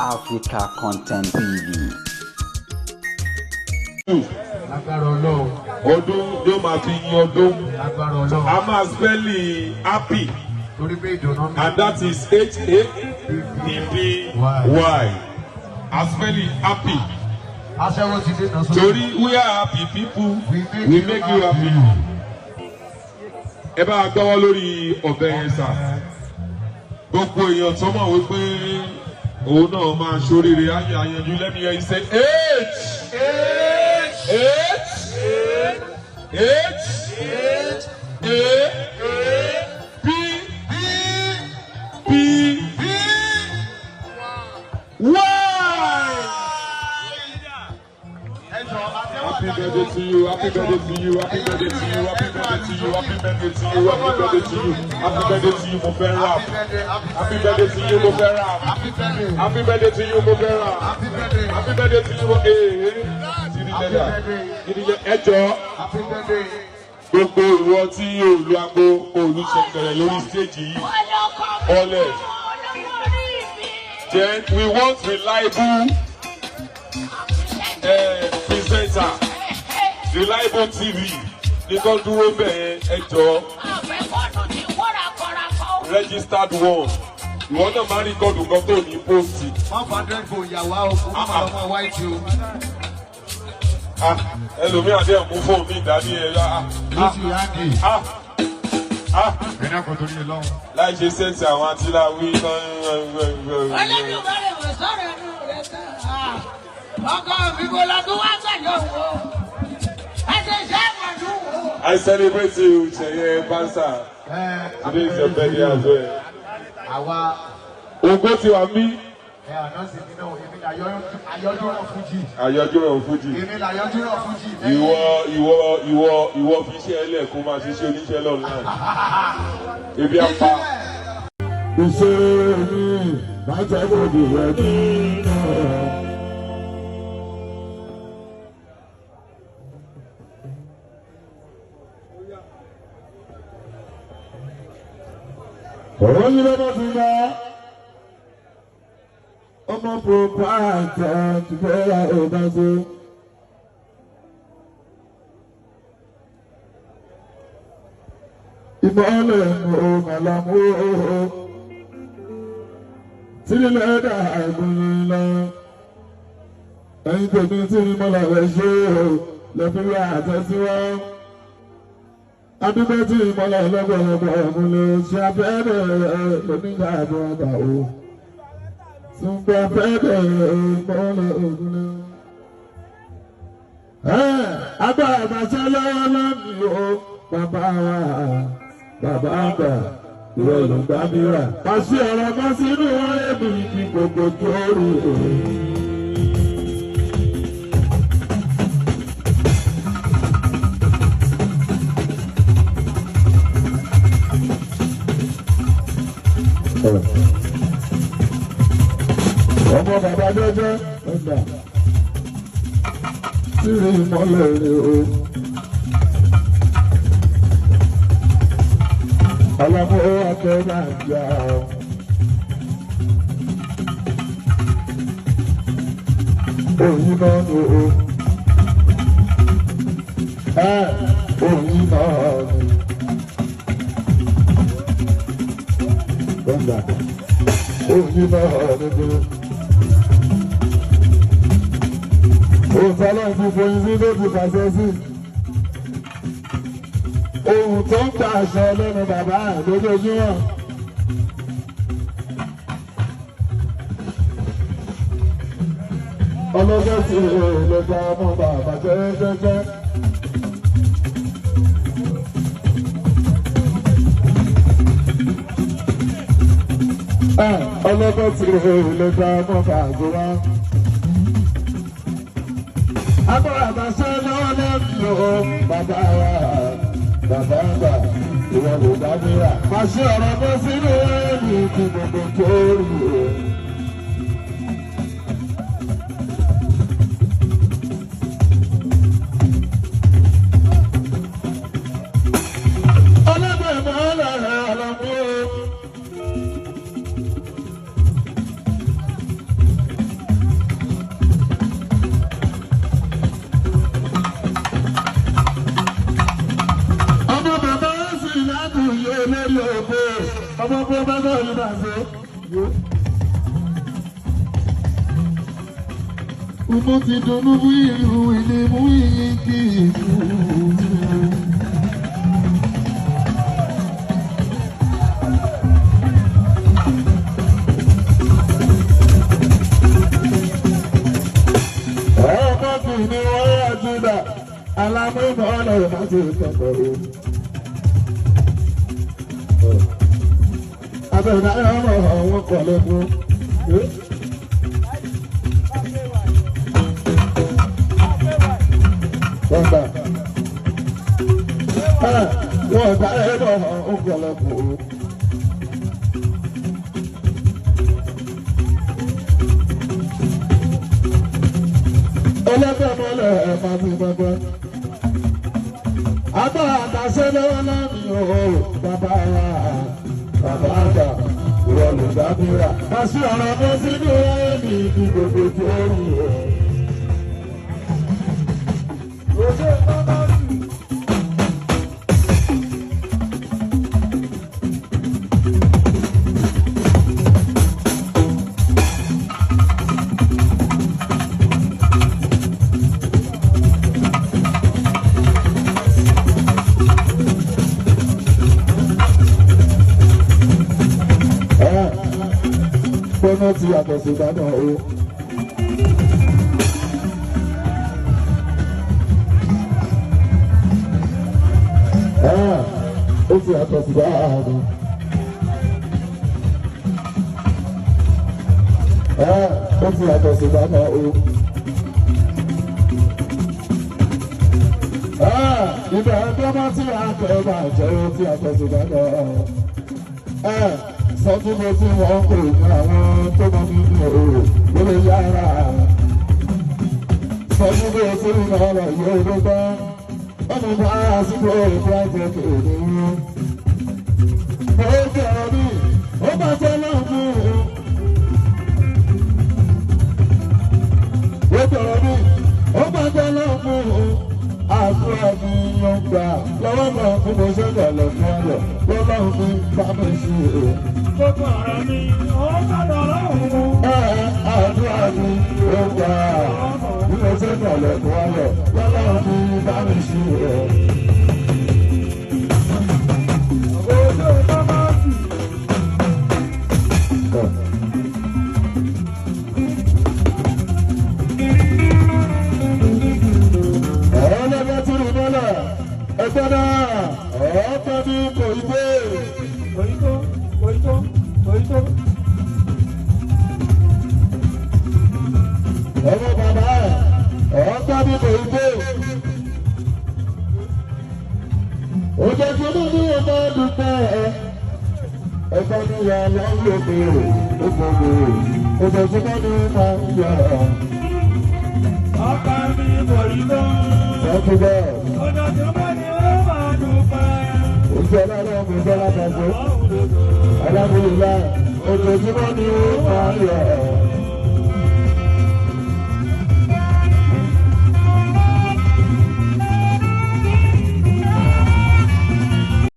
Africa Content TV. Lágbára Ọlọ́run. Ọdún yóò máa fi yin ọdún. Lágbára Ọlọ́run. A máa spell happy. Torí pé ìdùnnú mi. And that is H-A-P-P-Y. A spell happy. Aṣẹ́wó ti dé náà sórí. Torí we are happy people, we make you happy. Ẹ bá a gbọ́wọ́ lórí ọ̀bẹ yẹn sà. Gbogbo èèyàn tó mọ̀ wípé òun náà máa ṣoríire ayé àyànjú. Let me hear you say H H H A P P Y. Happy birthday to you, happy birthday to you, happy birthday to you, happy birthday to you, happy birthday to you, happy birthday to you, happy birthday to you, mo fẹ́ rap. Happy birthday to you, mo fẹ́ rap. Happy birthday to you, mo fẹ́ rap. Happy birthday to you, mo ee. Tìrì lẹ́dà, tìrì lẹ́dà, ẹ jọ. Gbogbo ìwọ tí òòlù aago òòlù ṣẹ̀kẹ̀rẹ̀ lórí stage yìí. Ọlẹ̀. Then we want reliable presenter, reliable TV nìkan dúró bẹ́ẹ̀, ẹ jọ, registered one. Ìwọ náà máa record kan tó ní post. 100 fún ìyàwó àwọn ọmọ ọmọ white o. Ah, ẹlòmíràn dẹ̀ mú fóònù mi dání ẹ yá. Lóṣù yáǹgì. Ah ah. Ẹ̀dá kò torí ẹ lọ́wọ́. Láì ṣe sẹ́ǹsì àwọn atiláwí. Olódùmarè wò sọ̀rọ̀ ẹnu rẹ̀ tán. Ọkọ mi kò lọ tún wá sọ̀yọ̀ wò. Ẹ ṣe iṣẹ́ ìmọ̀dún wò. I celebrate you, Seye Bansa. Today is your birthday as well. Àwa. Ògo ti wà mí. Ẹ àná sì nínú èmi là ayọ́dúnrún fújì. Àyọjúrò Fújì. Èmi là ayọ́dúnrún fújì. Ìwọ ìwọ ìwọ ìwọ fi iṣẹ́ ẹlẹ́ kó máa ṣiṣẹ́ oníṣẹ́ lọ́nà. Ebi apá. Iṣẹ́ mi máa jẹ́ kó di rẹ̀ nínú. Ọ̀rọ̀ yìí lọ́mọ ti gbà. Ọmọ proprietor ti fẹ́ ra ọ̀dà sí. Ìmọ̀lẹ̀ mú màlámú tírílẹ̀ dà àgùnrin lọ. Ẹ̀yin tèmi tí ni mo lọ rẹ̀ ṣe o lẹ́fi wá àtẹ̀síwá. Adúgbò tí ìmọ̀lẹ̀ lọ́gbọ̀lọ́gbọ̀ ọ̀gùn ṣe abẹ́rẹ́ lónígbà àbúrò o. Túnbọ̀ fẹ́rẹ̀ ìmọ̀lẹ̀ ògùn lọ. Agbára àbàṣẹ lọ́wọ́ lónìí o, bàbá wa, bàbá àgbà, ìwọ ló ń gbà mí rà. Pàṣẹ ọ̀rọ̀ kan sínú wọlé mi kí gbogbo tó rí o. Ọmọ bàbá jẹ́jẹ́ ọgbà tírí ìmọ́lẹ̀ rẹ̀ o. Alámú akẹ́ máa gbà ọ́. Òyìn náà ni o. Òyìn náà ni. Gbọ̀ngà. Òyìn náà ni o. Òtọ́lọ́ ti foyín sí ló ti fàṣẹ sí. Ohun tó ń ta aṣọ lẹ́nu bàbá lójoojúmọ́. Ọlọ́jọ́ tí lè gba ọmọ bàbá jẹ́jẹ́jẹ́. Ọlọ́jọ́ tí lè gba ọmọ bàbá wá. Agbára àbàṣẹ lọ́wọ́ lẹ́nu o, bàbá wa, bàbá àgbà, ìwọ ló dá mi rà. Pàṣẹ ọ̀rọ̀ bọ́ sínú ẹ̀mí kí gbogbo tó rí o. Ọlọ́gbọ̀n ìmọ̀ ọlọ́rẹ̀ ọlọ́mú o. bàṣẹ. Umu ti dunu ìlú ilé mú iyì ìlú. Ọmọ kì ní wọ́n yà júdà, alámúmọ̀ ọ̀nà ìmáṣe ìtọ́kọ̀ọ́. Abẹ́rẹ́ ọmọ àwọn kọ̀ lẹ́kún. Wọ́n gbà. Wọ́n gbà ẹ̀rọ ọkọ̀ lẹ́kún. Ẹlẹ́gbẹ́ mọ́lẹ̀ ẹ̀ máa fi gbọ́gbọ́. Agbára àtàṣe lọ́wọ́ lọ́mí o, bàbá wa, bàbá àgbà, ìwọ ló dábìrà. Kàṣí ọ̀rọ̀ kan sínú ẹ̀mí ibi gbogbo tó rí o. Gbọ́nà ti yàtọ̀ sí ìdáná o. Ó ti yàtọ̀ sí ìdáná. Ó ti yàtọ̀ sí ìdáná o. Ibẹ̀ ẹgbẹ́ máa ti yàtọ̀ bàjẹ́ ó ti yàtọ̀ sí ìdáná sọ fún mi tí wọ́n kò ní àwọn tó mọ nínú òòrùn lórí yàrá. Sọ fún mi tí wọ́n lọ yóò ló gbọ́. Wọ́n mú bá àsìkò ìfúrájẹ kèrè ní. Mo jẹ́ ọ̀rọ̀ mi, ó bá jẹ́ lọ́mú. Mo jẹ́ ọ̀rọ̀ mi, ó bá jẹ́ lọ́mú. Àdúrà mi yóò gbà lọ́wọ́ náà fún mi ṣẹ́gbà lọ́fún ayọ̀ lọ́wọ́ mi bá mi ṣe é. Gbogbo ọ̀rọ̀ mi, ó gbọ́dọ̀ lọ́hùn. Àdúrà mi yóò gbà bí mo ṣẹ́gbà lọ́fún ayọ̀ lọ́wọ́ mi bá mi ṣe é. Ojú tọ́mọ́tì. Ọlọ́gbẹ́ tí mo mọ́lẹ̀ ẹgbẹ́ náà ọ̀ọ́kọ́ ní kò í dé. Òyìnbó, òyìnbó, òyìnbó. Ọmọ bàbá ẹ̀ ọ̀ọ́kọ́ ní kò í dé. Ojoojúmọ́ ní ọmọ dúpẹ́ ẹ. Ẹgbẹ́ ní ìyá lọ́wọ́ òkè òkè ojoojúmọ́ ní ọmọ yọ. Ọkọ mi kò rí lọ. Thank you God. Ojoojúmọ́ ni ó máa dúpẹ́. Ojú ọlọ́run mo fẹ́ látàgbé. Alábòyìnlá ojoojúmọ́ ní ọmọ yọ.